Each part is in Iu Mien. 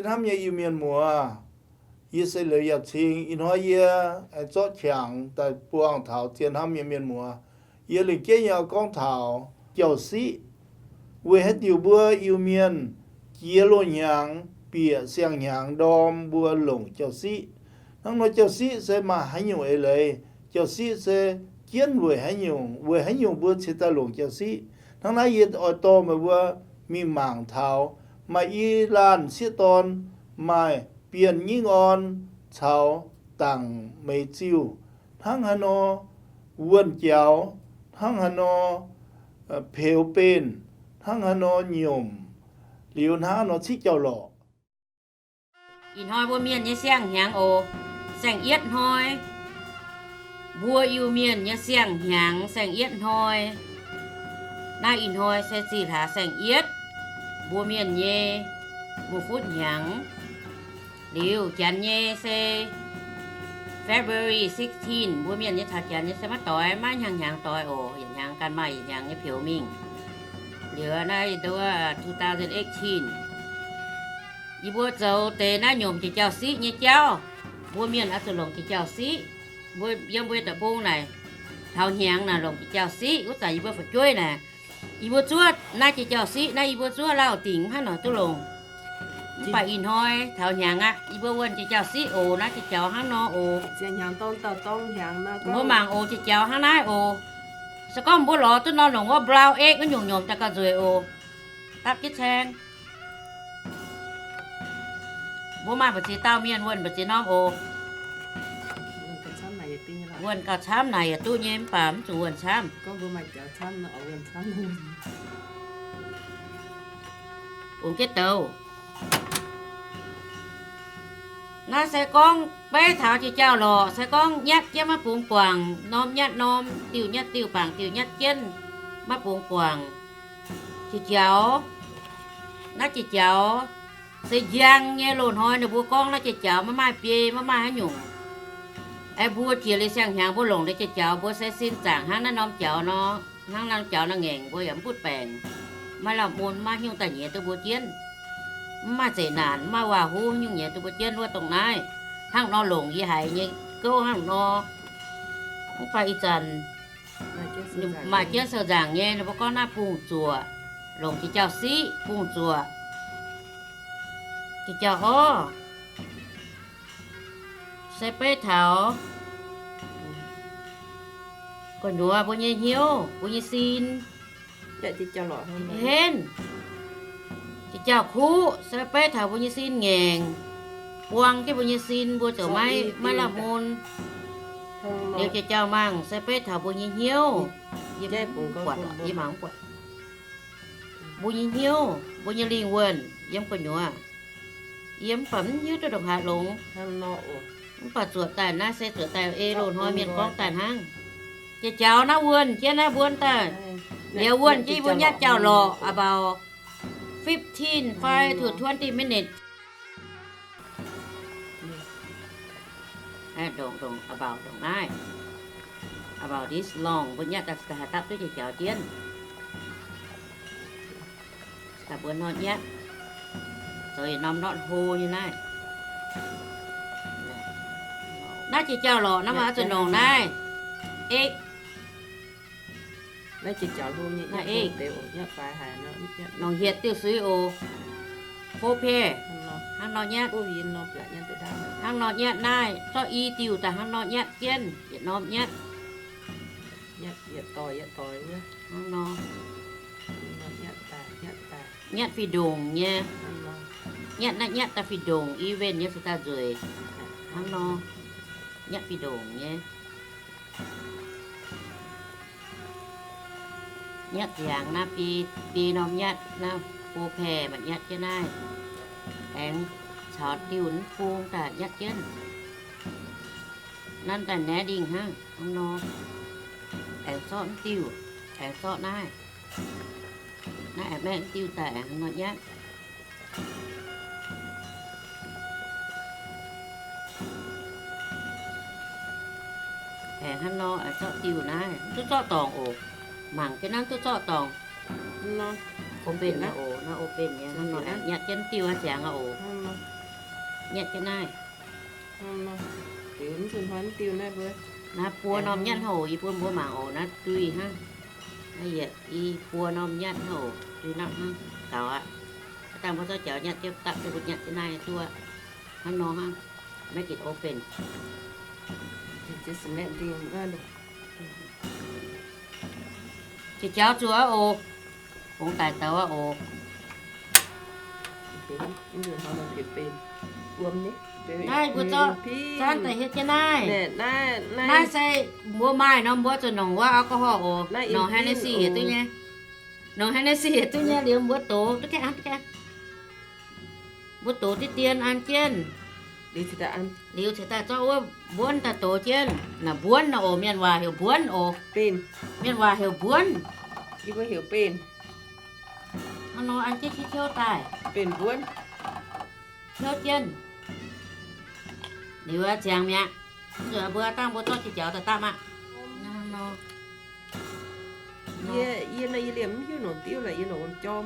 Hnamv nyei Iu-Mienh muoz, yie se Liuz Yauh Cing. Ih hnoi yie zorqv qangx daaih buangh taux zien hnamv nyei mienh muoz. Yie lengc jeiv nyei oix gorngv taux jauv-siqv. Weic haaix diuc mbuo Iu-Mienh jiex loz-hnyangx bieqc siang-hnyangx ndorm mbuo longc jauv-siqv? Hnangv nor jauv-siqv se maaih haaix nyungc eix leiz? Jauv-siqv se jienv weic haaix nyungc? Weic haaix nyungc mbuo cingx daaih longc jauv-siqv? Hnangv naaiv yie oix dorh meih mbuo mingh mangc taux maaih i laanh sieqv dorn maaih Bienh Nyingv Orn caux Dangc Meix Ziuh hnangv haaix nor wuonh jaux, hnangv haaix nor peux benh, hnangv haaix nor nyomc, liuz hnangv haaix nor ciqv jauv-lorqc. Ih hnoi mbuo mienh nyei siang-hnyangx oc. Saeng-yietv hnoi. Mbuo Iu-Mienh nyei siang-hnyangx saeng-yietv hnoi. Naaiv ih hnoi se zih hlaax saeng-yietv, mbuo mienh nyei mungh futv hnyangx. Liuz janx nyei se February sixteen, mbuo mienh nyei caux janx nyei se maiv doix, maiv hnyangx-hnyangx doix oc. Yietc hnyangx ganh maaih yietc hnyangx nyei peux mingh. Liuz naaiv yie nduov two thousand eighteen, yie mbuo zoux deix naaiv nyomc jiex jauv-siqv nyei jauv. Mbuo mienh oix zuqc longc jiex jauv-siqv. Mbuo yiem mbuo deic-bung naaic, taux hnyangx naaic longc jiex jauv-siqv. Wuov zanc yie mbuo fu'jueiv naaic, yie mbuo zuov naaiv jiex jauv-siqv naaiv, yie mbuo zuov lauh dingc hnangv nor duqv longc. Mv baac ih hnoi taux hnyangx aqv, yie mbuo wuonh jiex jauv-siqv oc. Naaiv jiex jauv hnangv nor oc. Mbuo mangc oc, jiex jauv hnangv naaiv oc. Se gorngv mbuo lorz duqv nor longc wuov brown egg wuov nyungc nyomc daaih gauh nzueic oc. Dapv jienv caeng. Mbuo maaih mbu'ziex dauh mienh wuonh mbu'ziex norm oc. Wuonh gauh camv naaic yaac duqv nyei, mv baac mv zuqc wuonh camv. Ongx jienv douz. Naaiv se gorngv beiv taux jiex jauv-lorqc, se gorngv nyatv jienv maiv bungx guangc, norm nyatv norm, diuh nyatv diuh, bangc diuh nyatv jienv maiv bungx guangc. Jiex jauv, naaiv jiex jauv se njang nyei. Loz-hnoi ninh mbuo gorngv naaiv jiex jauv maiv maaih biei, maiv maaih haaix nyungc. Aengx mbuo jiex liuz siang-hnyangx mbuo longc liuz jiex jauv, mbuo se sin zaangc hnangv naaiv norm jauv nor, hnangv naaiv norm jauv naaiv ngaengc, mbuo yaac mv butv baengc, maiv lamh mun, maiv haaix nyungc daaih nyiex duqv mbuo jienv. Mv maaih zeqc naanc, mv maaih waac-huv, haaix nyungc nyiex duqv mbuo jienv wuov dongh naaiv. Hnangv nor longc yie haiz nyei gouv hnangv nor. Mv baac ih zanc maaih jienv sou nzaangc nyei, ninh mbuo gorngv naaiv bungx zuoqc, longc jiex jauv-siqv bungx zuoqc. Jiex jauv orv, se beiv taux gu'nyuoz mbuo nyei hnyouv, mbuo nyei sin. Henv, jiex jauv-kuqv se beiv taux mbuo nyei sin ngaengc, buang jienv mbuo nyei sin, mbuo ziouc maiv, maiv lamh mun. Liuz jiex jauv-mangh se beiv taux mbuo nyei hnyouv. Yie mangc mv buatc. Mbuo nyei hnyouv, mbuo nyei lingh wuonh yiem gu'nyuoz. Yie mv baac mv hiuv duqv ndongc haaix longx. Mv baac zuoqc daaih naaiv se zuoqc daaih ei loz-hnoi mienh gorngv daaih hnangv. Jiex jauv naaiv wuonh jienv naaiv mbuonv daaih. Liuz wuonh jienv mbuo nyatv jauv-lorqc about fifteen, five to twenty minutes. Ndongc, ndongc, about ndongc naaiv. About this long, mbuo nyatv daaih haih dapv duqv jiex jauv jienv. Daaih mbuo nor nyatv, zoux yietc norm notv hlo nyei naaiv. Naaiv jiex jauv-lorqc naaiv maaih oix zuqc nongc naaiv. Naaiv, naaiv, nongc hietc diuh suiv oc. Four pair. Hnangv nor nyatv. Hnangv nor nyatv naaiv, zorqv i diuh daaih hnangv nor nyatv jienv, yietc norm nyatv. Hnangv nor. Nyatv fih ndongc nyei. Nyatv naaiv nyatv daaih fih ndongc, i wen nyei se daaih nzueic. Hnangv nor. Nyatv fih ndongc nyei. Nyatv ziangx naaiv biei, biei norm nyatv naaiv, four pair maaih nyatv jienv naaiv. Aengx caux diuh mv bung daaih nyatv jienv. Nanv daaih naeqv lingh hnangv, hnangv nor. Aengx zorqv mv diuh, aengx zorqv naaiv. Naaiv aengx maeqv mv diuh daaih aengx hnangv nor nyatv. Aengx hnangv nor aengx zorqv diuh naaiv, mv duqv zorqv dorngc oc. Mangc jienv naaiv mv duqv zorqv dorngc. Open oc, naaiv open nyei, nyatv jienv diuh ziangx oc. Nyatv jienv naaiv. Naaiv buo norm nyatv hnangv oc, yie bun mbuo mangc oc, naaiv duih hnangv. Naaiv yietc i buo norm nyatv hnangv oc, duih nangv hnangv gaux aqv. Dangh mbuo zorqv jaux nyatv jienv dapv, mbuo nyatv jienv naaiv duqv hnangv nor hnangv. Make it open. Jiex jaux zuqc oc. Fungx daic douz aqv oc. Naaiv mbuo zorqv zanv daaih hietv jienv naaiv. Naaiv se mbuo maaih nor mbuo zuqc nongc wuov alcohol oc. Nongc Hennessy yietc duqv nyei. Nongc Hennessy yietc duqv nyei liuz mbuo dox duqv gaengh, mbuo dox diqv dien an jienv. Liuz cingx daaih zorqv wuov mbuonv daaih dox jienv. Naaiv mbuonv nor oc, mienh waac heuc mbuonv oc. Mienh waac heuc mbuonv. Hnangv nor an jienv qiex qouv daaih. Qiex jienv. Liuz ziangx mi'aqv. Mv zuqc mbuo dangh mbuo zorqv jiex jaux daaih dapv aqv. Yie, yie liemh mv hiuv longc diuv lorqc, yie longc wuom jorm.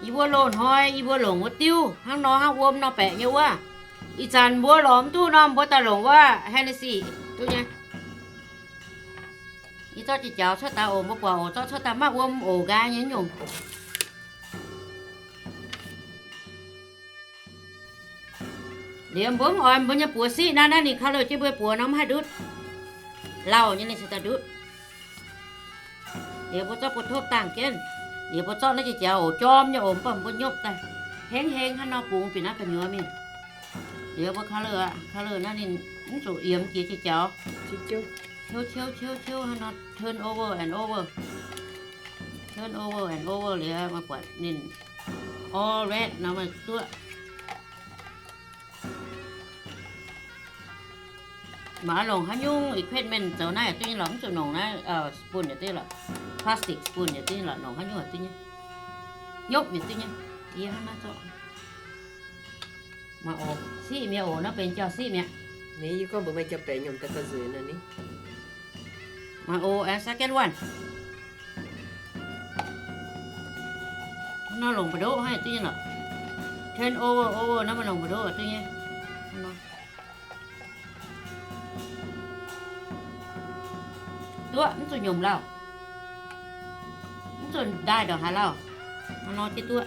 Yie mbuo loz-hnoi yie mbuo longc wuov diuv hnangv nor hnangv wuom nor baeqc nyei wuov. Ih zanc mbuo lorz mv duqv nor mbuo daaih longc wuov Hennessy duqv nyei. Yie zorqv jiex jaux cuotv daaih oc, mbuo buatc oc, zorqv cuotv daaih maiv wuom oc, nqaai nyei nyungc. Liuz mbuo mv oix mbuo nyei buoz siqv naaiv, naaiv ninh color jienv mbuo buoz nor mv haih ndutv. Lauh nyei ninh cingx daaih ndutv. Liuz mbuo zorqv buoz topv dangh jienv. Liuz mbuo zorqv naaiv jiex jaux oc, jorm nyei oc, mv baac mbuo nyopv daaih hengv hengv hnangv nor bungx bieqc naaiv gu'nyuoz mingh. Liuz mbuo color aqv, color naaiv ninh mv zuqc yiemx jiex jiex jaux. Ciouv ciouv ciouv hnangv nor, turn over and over. Turn over and over liuz meih buatc ninh all red nor meih duqv. Maaih longc haaix nyungc equipment zoux naaiv duqv nyei lorqc, mv zuqc longc naaiv spoon yietc duqv lorqc, plastic spoon yietc duqv lorqc, longc haaix nyungc duqv nyei. Nyopv yietc duqv nyei. Yie hnangv naaiv zorqv. Maaih oc, siqv mi'aqv oc, naaiv benx jauv-siqv mi'aqv. Ni yie gorngv mbuox meih jauv-baeqc nyiemc daaih gauh nzueic nor ni. Maaih oc, and second one. Nor longc mbu'ndoqv hnangv duqv nyei lorqc. Turn over, over, naaiv maaih longc mbu'ndoqv duqv nyei. Duqv, mv zuqc nyiemc lauh. Mv zuqc ndaaih ndongc haaix lauh. Hnangv nor jienv duqv.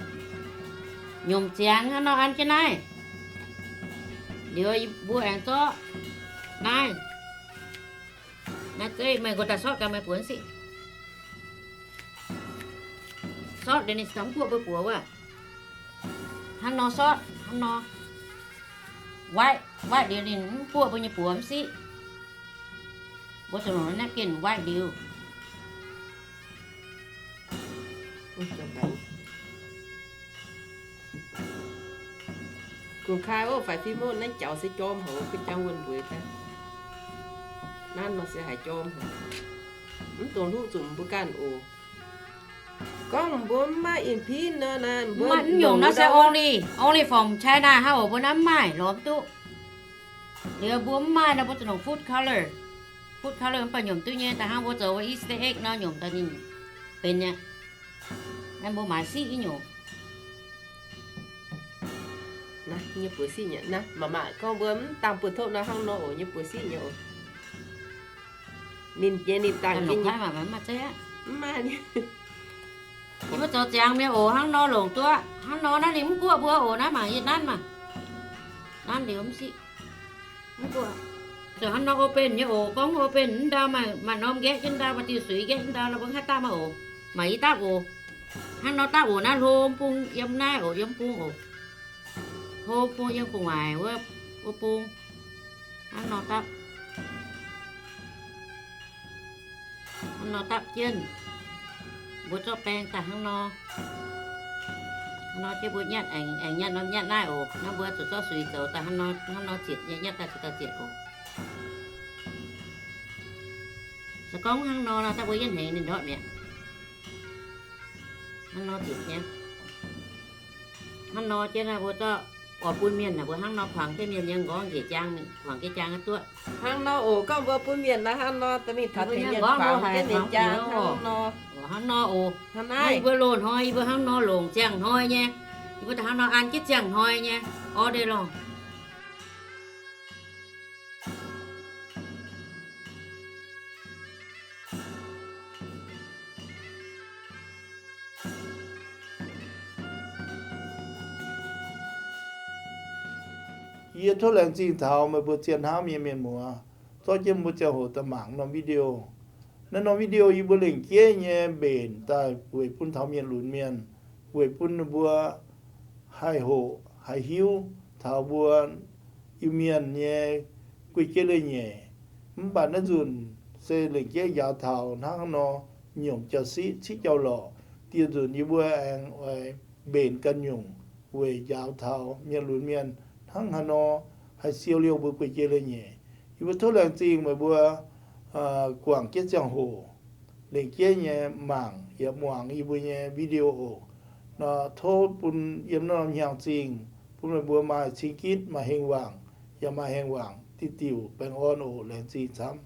Nyiemc ziangx hnangv nor an jienv naaiv. Liuz mbuo aengx zorqv naaiv. Naaiv zeiv meih nqox daaih sortv gaax meih buonc siqv. Sortv liuz ninh cingx daaih mv buoqv mbuo buoz wuov. Hnangv nor sortv, hnangv nor. Waaiv, waaiv liuz ninh mv buoqv mbuo nyei buoz mv siqv. Mbuo zuqc longc napkin waaiv liuz. Kungx kai oc, faix fim oc, naaiv jaux se jorm haic, kuv jangv wuonh mbueix daaih. Nanv nor se haiz jorm haic. Mv dungx hluqv zuqc mbuo ganh oc. Gorngv mbuo mv maaih ink pen nor, mv maaih, mv nyungc nor se only, only from China hnangv oc, mbuo naaiv mv maaih, lorz mv duqv. Liuz mbuo mv maaih nor mbuo zuqc longc food color. Food color mv baac nyiemc duqv nyei, da'hnangv mbuo zoux wuov Easter egg nor nyiemc daaih ninh benx nyei. Naaiv mbuo maaiz siqv i nyungc. Naaiv nyei buoz siqv nyei, naaiv maac maac gorngv mbuo mv dangh buoz-topv nor hnangv nor oc, nyei buoz siqv nyei oc. Ninh nyei ninh dangh jienv nyei. Mv maaih. Yie mbuo zoux ziangx mi'aqv oc, hnangv nor longc duqv. Hnangv nor naaiv ninh mv guoqv mbuo oc, naaiv mangc yie nanv maah. Nanv liuz mv siqv. Mv guoqv. Zoux hnangv nor open nyei oc, gorngv open mv ndau maaih norm nqaeqv jienv ndau, maaih diuh suix nqaeqv jienv ndau, nor mbuo haih dapv maah oc. Maaic yie dapv oc. Hnangv nor dapv oc, naaiv hlo bung yiem naaiv oc, yiem bung oc. Hlo bung yiem gu'nguaaic wuov, wuov bung. Hnangv nor dapv. Hnangv nor dapv jienv. Mbuo zorqv baeng daaih hnangv nor. Hnangv nor jienv mbuo nyatv aengx, aengx nyatv norm nyatv naaiv oc. Naaiv mbuo zuqc zorqv suix zoux daaih hnangv nor, hnangv nor zietc nyei, nyatv daaih ziouc daaih zietc oc. Se gorngv hnangv nor, daaih mbuo yietv hengx ninh ndortv mi'aqv. Hnangv nor zietc nyei. Hnangv nor jienv naaiv mbuo zorqv oix bun mienh naaic, mbuo hnangv nor kuangx jienv mienh nyei nqorngv njiec jaang, kuangx jienv jaang duqv. Hnangv nor oc, gorngv mbuo bun mienh naaiv hnangv nor, da'mingh taux tengx mienh kuangx jienv ninh jaang hnangv nor. Hnangv nor oc. Yie mbuo loz-hnoi yie mbuo hnangv nor longc ziangh hnoi nyei. Yie mbuo hnangv nor an jienv ziangh hnoi nyei order lorh. Yie tov laengz zingh taux meih mbuo zien hnamv nyei mienh muoz, zorqv jienv mbuo ziangh hoc daaih mangc norm video. Naaiv norm video yie mbuo lengc jeiv nyei mbenc daaih weic bun taux mienh lunx mienh, weic bun ninh mbuo haih hoqc haih hiuv taux mbuo Iu-Mienh nyei guei jeiv leiz-nyeic. Mv baac naaiv nzunc se lengc jeiv njaaux taux hnangv haaix nor nyungc jauv-siqv ciqv jauv-lorqc, dieh nzunc yie mbuo aengx oix mbenc ganh nyungc weic njaaux taux mienh lunx mienh hnangv haaix nor haih siou liouh mbuo guei jeiv leiz-nyeic. Yie mbuo tov laengz zingh meih mbuo guangc jienv ziangh hoc lengc jeiv nyei mangc yaac muangx yie mbuo nyei video oc. Nor tov bun yiem naaiv norm hnyangx-zingh bun meih mbuo maaih cing-gitv, maaih hengx waangc, yaac maaih hengx waangc diuh diuc baengh orn oc. Laengz zingh camv.